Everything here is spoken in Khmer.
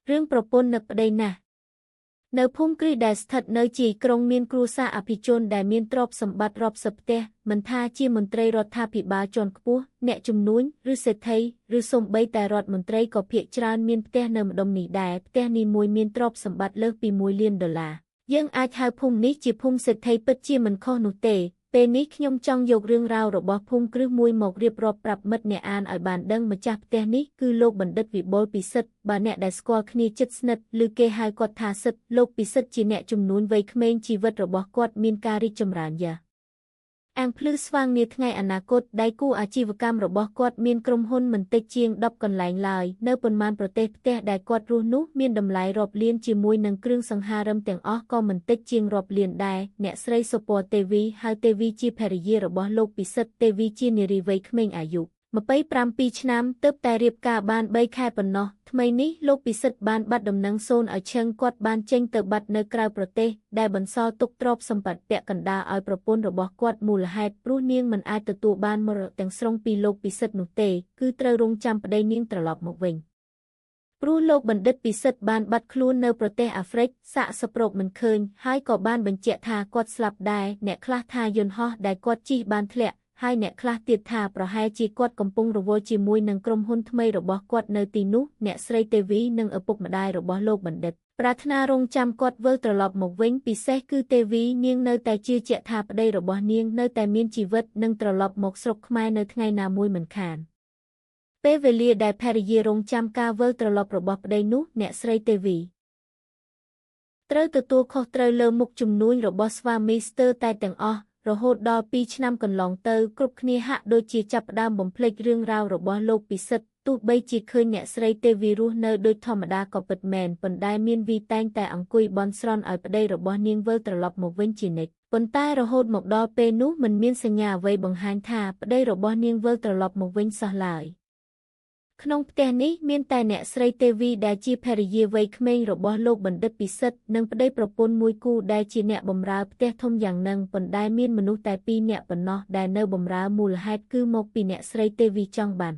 រឿងប្រពន្ធនឹកប្តីណាស់នៅភូមិគ្រឹះដែលស្ថិតនៅជាយក្រុងមានគ្រួសារអភិជនដែលមានទ្រព្យសម្បត្តិរាប់សិបផ្ទះមិនថាជាមន្ត្រីរដ្ឋាភិបាលជាន់ខ្ពស់អ្នកជំនួញឬសេដ្ឋីឬសូម្បីតែរដ្ឋមន្ត្រីក៏ភាគច្រើនមានផ្ទះនៅម្ដុំនេះដែរផ្ទះនីមួយមានទ្រព្យសម្បត្តិលើសពី1លានដុល្លារយើងអាចហៅភូមិនេះជាភូមិសេដ្ឋីពិតជាមិនខុសនោះទេពេលនេះខ្ញុំចង់យករឿងរ៉ាវរបស់ភូមិគ្រឹះមួយមករៀបរាប់ប្រាប់មិត្តអ្នកអានឲ្យបានដឹងម្ចាស់ផ្ទះនេះគឺលោកបណ្ឌិតវិបុលពិសិដ្ឋបើអ្នកដែលស្គាល់គ្នាជិតស្និទ្ធឬគេហៅគាត់ថាសិទ្ធលោកពិសិដ្ឋជាអ្នកជំនួញវ័យក្មេងជីវិតរបស់គាត់មានការរីកចម្រើនយ៉ាអាងភ្លឺស្វាងនាថ្ងៃអនាគតដៃគូអាជីវកម្មរបស់គាត់មានក្រុមហ៊ុនមិនតិចជាង10កន្លែងឡើយនៅប៉ុន្មានប្រទេសផ្ទះដែលគាត់រស់នោះមានតម្លៃរាប់លានជាមួយនឹងគ្រឿងសង្ហារឹមទាំងអស់ក៏មិនតិចជាងរាប់លានដែរអ្នកស្រីសុពណ៌ទេវីហៅទេវីជាភរិយារបស់លោកពិសិដ្ឋទេវីជានារីវ័យក្មេងអាយុ27ឆ្នាំទើបតែរៀបការបាន3ខែប៉ុណ្ណោះថ្មីនេះលោកពិសិដ្ឋបានបាត់ដំណឹងសូនឲ្យឈឹងគាត់បានចេញទៅបាត់នៅក្រៅប្រទេសដែលបន្សល់ទុកទ្រព្យសម្បត្តិពាក់កណ្ដាលឲ្យប្រពន្ធរបស់គាត់មូលហេតុព្រោះនាងមិនអាចទទួលបានមរតកទាំងស្រុងពីលោកពិសិដ្ឋនោះទេគឺត្រូវរងចាំប្តីនាងត្រឡប់មកវិញព្រោះលោកបណ្ឌិតពិសិដ្ឋបានបាត់ខ្លួននៅប្រទេសអាហ្វ្រិកសាកសប្រូបមិនឃើញហើយក៏បានបញ្ជាក់ថាគាត់ស្លាប់ដែរអ្នកខ្លះថាយន្តហោះដែលគាត់ជិះបានធ្លាក់ហើយអ្នកខ្លះទៀតថាប្រហែលជាគាត់កំពុងរវល់ជាមួយនឹងក្រុមហ៊ុនថ្មីរបស់គាត់នៅទីនោះអ្នកស្រីទេវីនិងឪពុកម្ដាយរបស់លោកបណ្ឌិតប្រាថ្នារងចាំគាត់វិលត្រឡប់មកវិញពិសេសគឺទេវីនាងនៅតែជឿជាក់ថាប្តីរបស់នាងនៅតែមានជីវិតនិងត្រឡប់មកស្រុកខ្មែរនៅថ្ងៃណាមួយមិនខានពេលវេលាដែលភរិយារងចាំការវិលត្រឡប់របស់ប្តីនោះអ្នកស្រីទេវីត្រូវទទួលខុសត្រូវលើមុខជំនួញរបស់ស្វាមីស្ទើរតែទាំងអស់រហូតដល់2ឆ្នាំកន្លងទៅគ្រប់គ្នាហាក់ដូចជាចាប់ផ្ដើមបំភ្លេចរឿងរ៉ាវរបស់លោកពិសិដ្ឋទោះបីជាឃើញអ្នកស្រីទេវីរស់នៅដូចធម្មតាក៏ពិតមែនប៉ុន្តែមានវីតែងតែអង្គុយបន់ស្រន់ឲ្យប្តីរបស់នាងវិលត្រឡប់មកវិញជានិច្ចប៉ុន្តែរហូតមកដល់ពេលនោះមិនមានសញ្ញាអ្វីបង្ហាញថាប្តីរបស់នាងវិលត្រឡប់មកវិញសោះឡើយក្នុងផ្ទះនេះមានតែអ្នកស្រីទេវីដែលជាភរិយាវ័យក្មេងរបស់លោកបណ្ឌិតពិសិដ្ឋនិងប្តីប្រពន្ធមួយគូដែលជាអ្នកបម្រើផ្ទះធំយ៉ាងនឹងប៉ុន្តែមានមនុស្សតែ2នាក់ប៉ុណ្ណោះដែលនៅបម្រើមូលហេតុគឺមកពីអ្នកស្រីទេវីចង់បាន